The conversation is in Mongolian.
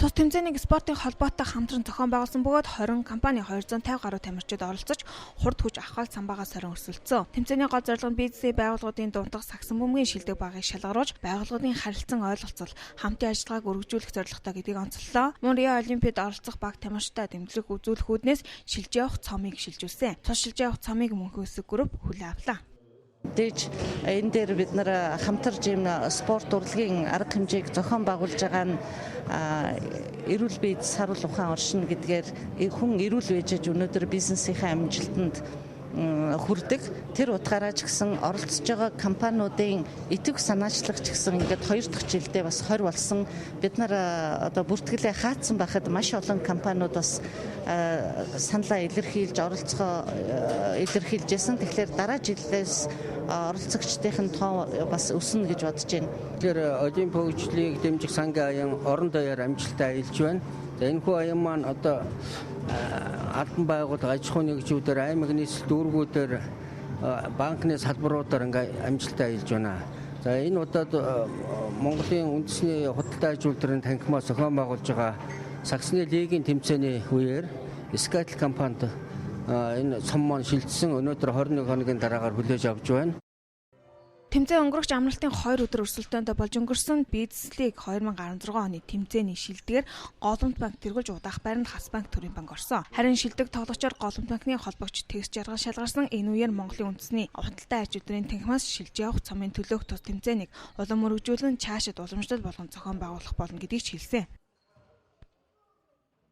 Тус тэмцээнийг спортын холбоотой хамтран зохион байгуулсан бөгөөд 20 компани 250 гаруй тамирчид оролцож, хурд хүч авахал самбаагаа сорин өрсөлдсөн. Тэмцээний гол зорилго нь бизнесийн байгууллагуудын дундах сагсан бөмбөгийн шилдэг багыг шалгаруулж, байгууллагуудын харилцан ойлголцол, хамтын ажиллагааг өргөжүүлэх зорилготой гэдгийг онцоллоо. Мөн Рио Олимпиад оролцох баг тамирчдаа дэмжлэг үзүүлэх үүднээс шилж явах цомыг шилжүүлсэн. Тус шилж явах цомыг Мөнхөн Өсөг Group хүлээн авлаа. Дэж энэ дээр бид нар хамтарч ийм спорт урлагийн арга хэмжээг зохион байгуулж байгаа нь эрүүл бие, саруул ухаан оршино гэдгээр хүн эрүүл байж өнөөдөр бизнесийнхээ амжилтанд хүрдэг. Тэр утгаараа ч гэсэн оролцож байгаа компаниудын итгэх санаачлах ч гэсэн ингээд хоёр дахь жилдээ бас 20 болсон. Бид нар одоо бүртгэлээ хаацсан байхад маш олон компаниуд бас саналаа илэрхийлж, оролцохоо илэрхийлж байсан. Тэгэхээр дараа жилээс оролцогчдын тоо бас өснө гэж бодож байна. Тэгэхээр Олимп хөгжлийг дэмжих сангийн аян орон даяар амжилттай аялж байна. За, энэхүү аян маань одоо албан байгууллага, аж ахуйн нэгжүүдээр, аймаг нийслэл дүүргүүдээр, банкны салбаруудаар ингээ амжилттай аялж байна. За, энэ удаад Монголын үндэсний худалдаа аж үйлдвэрийн танхимаас зохион байгуулж байгаа сагсны лигийн тэмцээний үеэр Skytel компанид энэ цом маань шилжсэн, өнөөдөр 21 хоногийн дараагаар хүлээж авч байна. Тэмцээн өнгөрөх амралтын 2 өдөр өрсөлдөөнтэй болж өнгөрсөн. Бизнес Лиг 2016 оны тэмцээний шилдгээр Голомт банк тэргүүлж, удаах байранд Хас банк, Төрийн банк орсон. Харин шилдэг тоглогчоор Голомт банкны холбогч Тэгс Жаргал шалгарсан. Энэ үеэр Монголын үндэсний худалдаа аж үйлдвэрийн танхимаас шилж явах цомын төлөөх тус тэмцээнийг улам өргөжүүлэн, цаашид уламжлал болгон зохион байгуулах болно гэдгийг ч хэлсэн.